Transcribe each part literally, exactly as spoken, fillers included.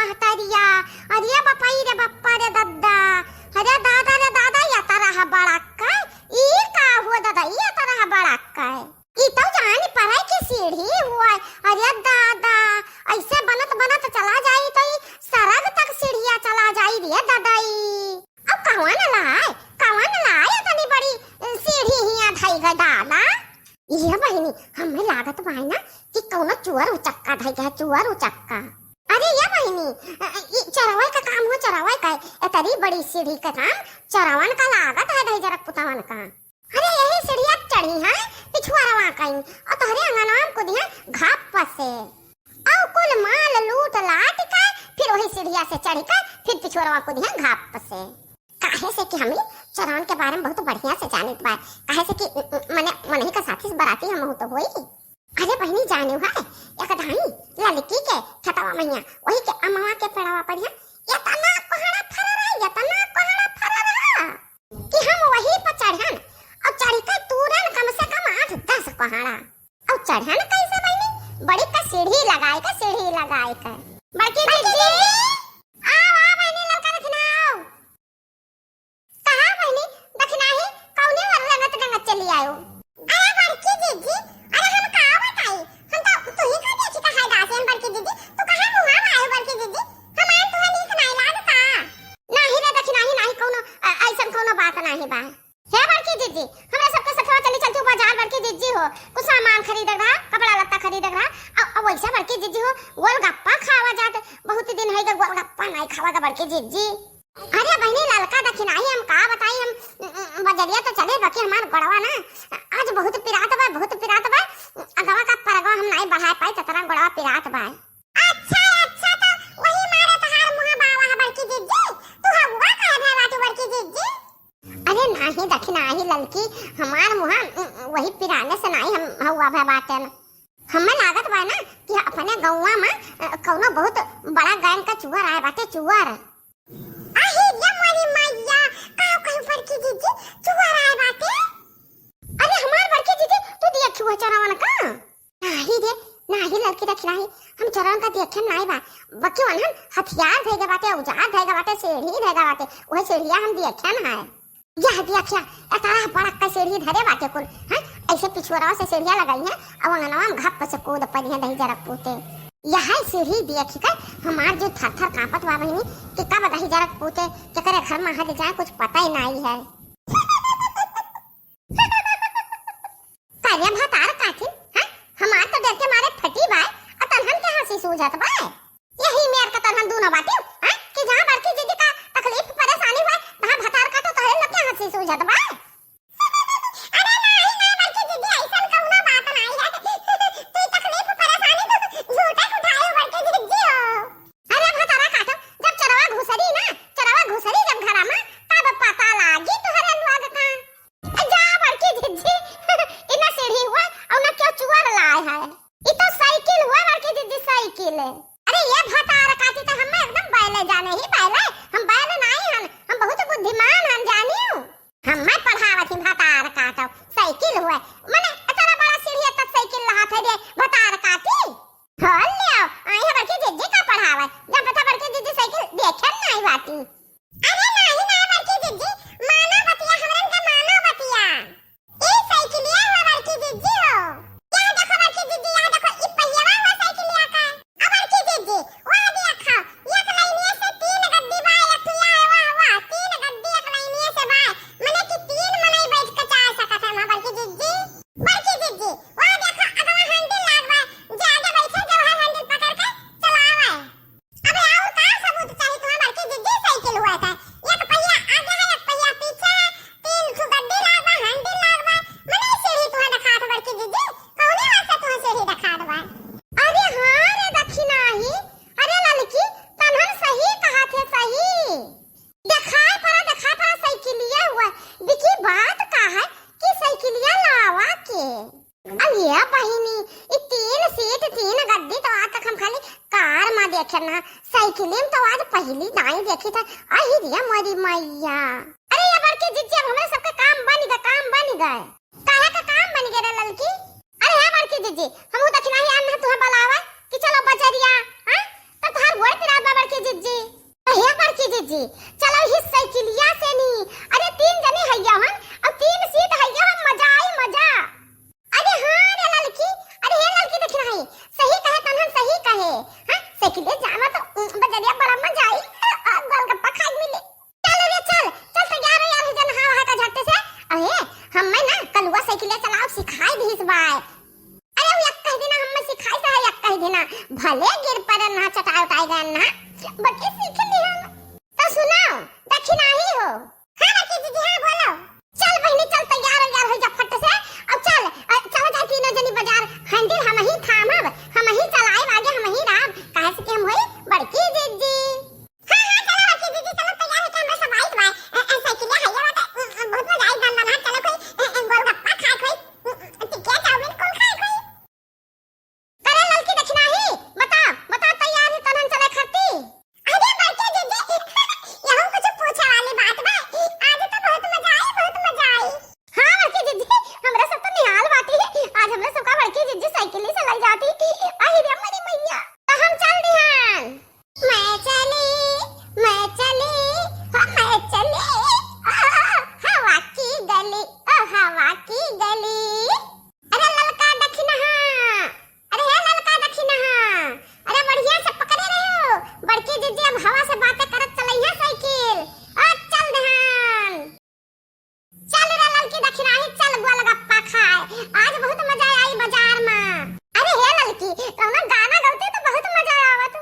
महतरिया, अरे बपई रे बप्पा रे दद्दा, अरे दादा रे दादा, या तरह बड़क्का, ई का हो दादा, या तरह बड़क्का। ई तो जानी पड़े कि सीढ़ी हुआ, अरे दादा, ऐसे बनत बनत चला जाई तो ई सरग तक सीढ़िया चला जाई रे दादा ई। अब कहवा न लाए, कहवा न लाए इतनी बड़ी, अ, सीढ़ी हिया धई गए दादा। ये बहिनी, हमें लागत बाय ना कि कौनो चुअर उचक्का धई गए, चुअर उचक्का। अरे ये बहिनी, अ, अ, ई चरवाई का काम हो, चरवाई का, इतनी बड़ी सीढ़ी का काम चरवन का लागत है, धई जरक पुतवन का। अरे यही सीढ़िया चढ़ी है पिछुआरवा कहीं, और तोहरे अंगनवा में कुदिया घाप से। और कुल माल लूट लाट के फिर वही सीढ़िया से चढ़ के फिर पिछुआरवा कुदिया घाप से। काहे से कि हमनी चरवन के बारे में बहुत बढ़िया से जानित बा। काहे से कि, म-, म-, मने, मनही का साथी से बराती हम तो होई। अरे बहिनी जानियो है, एक धाई ललकी के खेतवा मैया, वही के अमवा के पेड़वा बढ़िया, इतना कोहड़ा फरा रहा, इतना कोहड़ा फरा रहा। कि हम वही पर चढ़न और चढ़ के तूरन कम से कम आठ दस कोहड़ा। और चढ़न कैसे बहिनी? बड़ी का सीढ़ी लगाए के, सीढ़ी लगाए के। बड़की दीदी, आओ, आओ बहिनी, ललका दखिना आओ। कहा बहिनी, दखिना ही कौने ओर रंगत रंगत चली आयो? अरे बड़की दीदी, अरे हम का बताई, हम तो तू ही का देखी का है दासियन बड़की दीदी, तू कहाँ मुँह आयो बड़की दीदी, हमार तुहे नीक नाई लागता। नाही रे दखिना ही, नाही कौनो, अ, ऐसन कौनो बात नाही बा। हे बड़की जिज्जी, हमरा सबके सथवा चली चलती बाजार बड़की जिज्जी हो, कुछ सामान खरीदक रहा, कपड़ा लत्ता खरीदक रहा। अब, अब वैसे बड़की जिज्जी हो, गोलगप्पा खावा जात, बहुत दिन होइगा गोलगप्पा नाई खावा गा बड़की जिज्जी। अरे बहिनी ललका दखिनाही हम का बताई, हम, उम, उम, बजरिया तो चले बाकी हमार गोड़वा ना आज बहुत पिरात बा, बहुत पिरात बा। अगवा का परगवा हम नाई बढ़ाए पाई, ततरा गोड़वा पिरात बा। अच्छा, अच्छा, तो वही मारे तहार मुँह बावा है बड़की जिज्जी, तू हगुआ काहे भय बाटू बड़की जिज्जी? अरे नाही दखिनाही ललकी, हमार मुँह, उम, वही पिराने से नाही हम हगुआ भय बाटेन। हमें लागत बा ना कि अपने गौवा में, अ, कौनो बहुत बड़ा गैंग का चुअर आए बाटे, चुअर। अही रे मोरी मैया, का कहू बड़की जिज्जी, चुअर आए बाटे? अरे हमार बड़की जिज्जी, तू देखी हुआ चोरवन का? नाही रे, नाही ललकी दखिनाही, हम चोरवन का देखे नाही बा, बकी वनहन हथियार धैगा बाटे, औजार धैगा बाटे, सीढ़ी धैगा बाटे, वह सीढ़िया हम देखे ना है। यह देखिया, एतना बड़ा का सीढ़ी धरे बाटे कुल, हैं? ऐसे पिछुआरवा से सीढ़िया लगाई है, अब अंगनवा में घप से कूद पड़ी है दही जरक पूते। यह सीढ़ी देखी के हमार जो थर थर कांपत बा बहिनी, कि कब दही जरक पूते, केकरे घर में हद जाए, कुछ पता ही नाही है। का रे भतार काठी, हैं? हमार तो डर के मारे फटी बाय, अ तनहन के हंसी सूझत बाय। यही मेर का तनहन दूनो बाटी, हैं? कि जहाँ बड़की जिज्जी का तकलीफ परेशानी हुए, तहाँ भतार काटो तोहरे लोग के हंसी सूझत बाय। अरे नाही, नाही बड़की जिज्जी, ऐसन कौनो बात नाही है। तू तकलीफ परेशानी तो झूठे उठाए हो बड़की जिज्जी हो। अरे भतारा काटो, जब चरवा घुसरी ना, चरवा घुसरी जब घरा में, तब पता लागी तोहरे लोग का। जा बड़की जिज्जी, इतना सीढ़ी हुआ और ना क्यों चुअर लाए है। ई तो साइकिल हुआ बड़की जिज्जी, साइकिल। अरे ये भतार काटी तो हमें एकदम बैले जाने ही बैले, हम बैल नाई हन, हम बहुत बुद्धिमान हन जानियो। हमें पढ़ावत ही भतार काटो, साइकिल हुआ, मने इतना बड़ा सीढ़ी है तब साइकिल लहात है रे भतार काटी। हो लियो, आई है बड़की जिज्जी का पढ़ावत, जब बता बड़की जिज्जी साइकिल देखे नाई बाटी। अरे नाही ना बड़की जिज्जी, मानो बतिया, हमरन के मानो बतिया। ई साइकिलिया हो बड़की जिज्जी हो। यह देखो बड़की जिज्जी, यह देखो ई पहियावा हो साइकिलिया का। अब बड़की जिज्जी, वह देखो, एक लाइनिया से तीन गद्दी बा, एक ठिया है, वाह, वाह, तीन गद्दी एक लाइनिया से बा। मने कि तीन मनई बैठ के चाय सकत है वहाँ बड़की जिज्जी। बड़की जिज्जी, वह देखो, अगवा हैंडल लाग बा, जे आगे बैठे, जे वह हैंडल पकड़ के चलावे। अब और का सबूत चाही तुम्हें बड़की जिज्जी? साइकिल हुआ था, एक पहिया आगे है, एक पहिया पीछे है, तीन ठो गद्दी लाग बा, हैंडल लाग बा, मने सीढ़ी तुम्हें दिखात बड़की जिज्जी, कौने वास्ते तुम्हें सीढ़ी दिखात बा? अरे हाँ रे दखिनाही, अरे ललकी, तनहन सही कहा थे, सही। देखाए पड़ा, देखाए पड़ा साइकिलिया हुआ, बिकी बात का है कि साइकिलिया लावा के। अब ये बहिनी, ई तीन सीट, तीन गद्दी तो आज तक हम खाली कार में देखे ना, साइकिल में तो आज पहली दाई देखी था। अही रे मोरी मैया। अरे ये बड़की जिज्जी, अब हमरे सबके काम बन गए, काम बन गए। काहे का काम बन गए रे ललकी? अरे हे बड़की जिज्जी, हम दखिनाही आन तुहे बुलावे कि चलो बजरिया, हाँ? तो तुहार गोड़ पिरात बा बड़की जी, चलो ही साइकिलिया से नी। अरे तीन जनी हइया हन, अब तीन सीट हइया हन, मजा आई मजा। अरे हाँ रे ललकी, अरे हे ललकी देखी नाही, सही कहे तनहन सही कहे। हाँ, साइकिलिया जावा तो, उम, बजरिया बड़ा मजा आई, अ, अ, गोलगप्पा खाए मिली। चल रे चल, चल तैयार हो यार, हो जा नहा वहा का झट से। अरे हमें ना कलुआ साइकिलिया चलाओ सिखाई दीस बाय। अरे वो एक कह दिना हमें सिखाई सा है, एक कह दिना भले गिर पड़े ना, चटाई उटाई गए ना, बाकी सीख ली हम। तो सुनाओ, दक्षिणा ही हो। हाँ, बड़की दीदी, हाँ, बोलो। चल बहिनी, चल, तैयार, वैयार हो जा फट से। अब चल, अ, चल जाए तीनों जनी बाजार, हैंडल हम ही थामब, हम ही चलाएब, आगे हम ही रहब, काहे से कि हम होई बड़की दीदी। हाँ, हाँ, चलो बड़की दीदी, चलो, तैयार होके हमरा सब आइत बा। अ, अ, साइकिलिया हइया बा त, अ, अ, बहुत मजा आई, गान वान, हाँ, चलो कोई, अ, अ, गोलगप्पा खाए कोई, अ, अ, टिकिया चाउमीन कुल खाए कोई। करे ललकी दक्षिणा ही, बता, बता, तैयार ही तनन चले खरती। अरे बड़के जीजी, यहू कुछ पूछे वाली बात बा। आज तो बहुत मजा आई, बहुत मजा आई। हाँ बड़के जीजी, हमरा सब तो निहाल बाटी। आज हमरा सबका बड़के जीजी साइकिल से लई जाती। अहि रे मोरी मैया, तो हम चल दिहन। मैं चली, मैं चली, हाँ, मैं चली, ओ, हवा की गली, ओ, हवा की गली। अरे ललका दखिनहा, अरे हे ललका दखिनहा, अरे बढ़िया से पकड़े रहो। बड़की जीजी अब हवा से बातें करत चलइहे साइकिल। ओ चल देहान। चल रे ललकी दखिनही, चल गोलगप्पा खाए। आज बहुत मजा आई बाजार में। अरे हे ललकी, कौनो गाना गौते तो बहुत मजा आवत।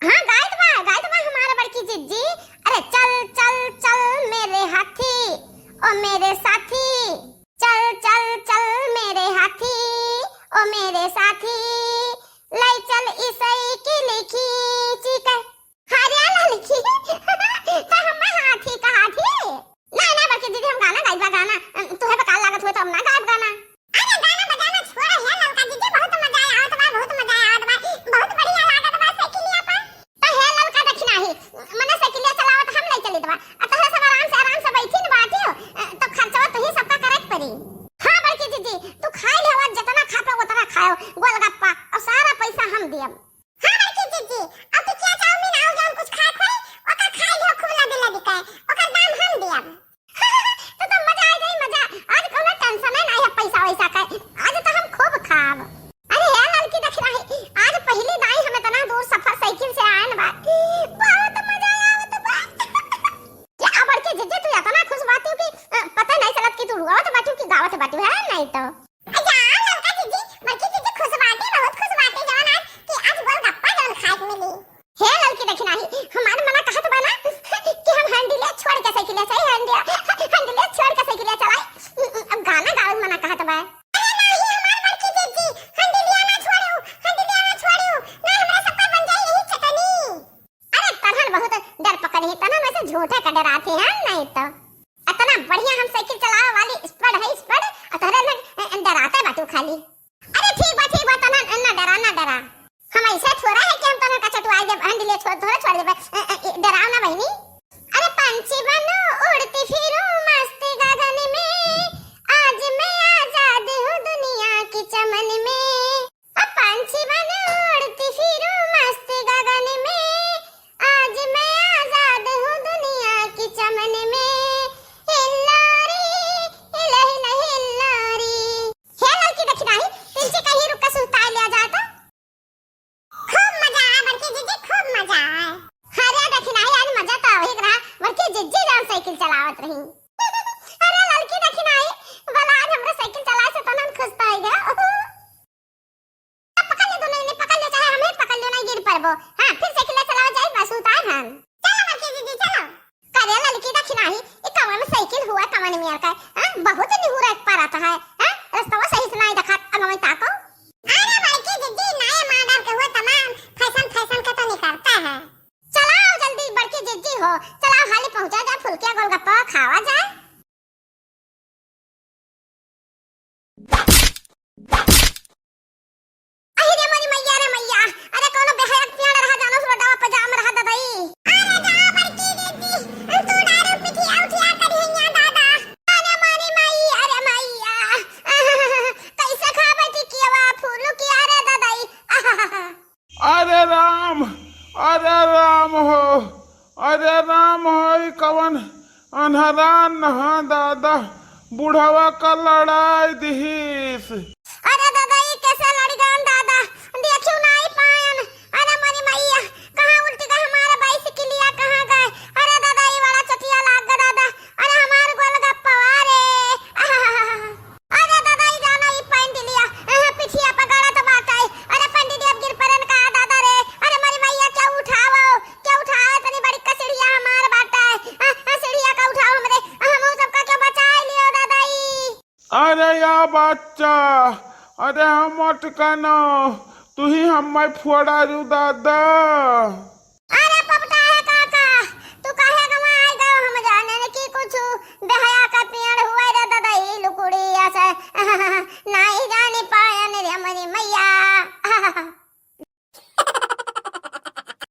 हाँ, गाइत बा, गाइत बा हमार बड़की जीजी। अरे चल, चल, चल मेरे हाथी, ओ मेरे साथी। चल, चल, चल मेरे हाथी, ओ मेरे साथी। लै चल ई साइकिल खींची के। अरे ललकी, तो हमें हाथी कहा थी? नहीं, नहीं, बड़की दीदी, हम गाना गाइबा, गाना। अम, तुहे बेकार लागत हुए तो हम ना गाइब गाना। अरे गाना बजाना छोड़ा है ललका दीदी, बहुत मजा आवत बा, बहुत मजा आवत बा, बहुत बढ़िया लागत बा साइकिलिया पर। तो हे ललका दखिनही, मने साइकिलिया चलावत हम ले चली देबा, आ तोहरा सब आराम से, आराम से बैठी न बाटियो, अ, तो खर्चवा तुही सबका करे के पड़ी। हाँ बड़की दीदी, तू खाई लेवा, जितना खा पे उतना खायो, गोलगप्पा, और सारा पैसा हम दियम। हाँ बड़की जीजी, अब तू क्या चाउमीन आउ जौन कुछ खाए खोई, ओका खाए लियो खूब लदी लदी के, ओकर दाम हम दियब। तो, तो मजा आ जाई मजा, आज कौनो टेंशन है नहीं है पैसा वैसा का, आज तो हम खूब खाब। अरे हे ललकी दखिनही, आज पहली दाई हम इतना दूर सफर साइकिल से आयन बा, बहुत मजा आवत बा। क्या बड़की जीजी तू इतना खुश बाटियो कि, अ, पता नहीं चलत कि तू रोवत बाटियो कि गावत बाटियो, है नहीं तो। जा ललका जीजी, बड़की जीजी खुश बाटी, बहुत खुश बाटी जवन आज कि आज गोलगप्पा जवन खाए के मिली। हे ललकी दखिनही, हमार मना कहत बा ना कि हम हैंडलिया छोड़ के साइकिलिया से, हैंडलिया, हैंडलिया छोड़ के साइकिलिया चलाई। अब गाना गावे मना कहत बा। अरे नाही हमार बड़की जीजी, हैंडलिया ना छोड़ू, हैंडलिया ना छोड़ू, ना हमरा सबका बन जाई यही चटनी। अरे तनहन बहुत डर पकड़ी, तनहन वैसे झूठे का डराते हैं नहीं तो। इतना बढ़िया हम साइकिल चलावे वाली एक्सपर्ट है, एक्सपर्ट, और तोहरे लोग, अ, अ, डराते बाटू खाली। अरे ठीक बा, ठीक बा, तना ना डरा, ना डरा। हम ऐसे थोड़ा है कि हम तना का चटुआ जब हैंडलिया छोड़, थोड़ा छोड़ देबे। अ, अ, अ, डराओ ना बहिनी। अरे पंछी बनूं उड़ती फिरूं मस्त गगन में, आज मैं आजाद हूँ दुनिया के चमन में। अब पंछी बन उड़ती फिरूं मस्त गगन में, आज मैं आजाद हूँ दुनिया के चमन में। हिल्लोरी, हिलहिल हिल्लोरी। हे ललकी दखिनही, तिनची कहीं रुक के सुताई लिया जाए तो। खूब मजा आए बड़की जीजी, खूब मजा आए। अरे दखिनही, आज मजा तो वही रहा, बड़की जीजी जौन साइकिल चलावत रही। अरे ललकी दखिनही, भला आज हमरा साइकिल चलाए से तनन खुश तो होई गया। पकड़ ले दोनों जने, पकड़ ले, चाहे हमें पकड़ लो, नहीं गिर पड़बो। हाँ, फिर साइकिल चलावे जाए, बस उतार हम। चलो बड़की दीदी, चलो। करे ललकी दखिनही, ई कवन साइकिल हुआ, कवन मेर का, हाँ? बहुत निहुरा एक पार आता है, हाँ? रस्तवा सही से नहीं दिखात, अब हमें ताको। अरे बड़की दीदी, नए मॉडल के हुए तमाम फैशन, फैशन के तो निकलता है। चलाओ जल्दी बड़की दीदी हो, चलाओ हाली पहुँचा जाए, फुलकिया गोलगप्पा खावा जाए। अहि रे मोरी मैया रे मैया, अरे कौनो बेहया के पेड़ रहा जानो से रोडवा पे जाम रहा ददई। अरे जा बड़की दीदी, तू डारो पिठिया उठिया करी हैया दादा। अरे मोरी माई, अरे मैया, कैसे खाबे टिकियावा फूलू किया रे ददई। अरे राम, अरे राम हो, अरे राम, हई कवन अन्हरान नहा दादा, बुढ़वा का लड़ाई दिहिस। अरे दादा, ई कैसे लड़ गन दादा, देखियो नाई पायन। अरे मोरी मैया, कहाँ उल्ट गए हमारा बाइसिकिलिया, कहाँ गए? अरे दादा, ई बड़ा चटिया लाग गए दादा। अरे हमार गोलगप्पवा रे। अरे दादा, ई जाना ई पैंडिलिया, अह, पिठिया पकड़त बाटे। अरे पंडित जी, अब गिर परन का दादा रे? अरे मोरी मैया, क्या उठावो, क्या उठावे? इतनी बड़ी कसिड़िया हमार बाटे। अह, अह, सीढ़िया का उठाओ हमरे, अह, हम सबका क्यों बचाए लियो दादा ई? अरे या बच्चा, अरे हम अटकनो, तू ही हम फोड़ा रू दादा।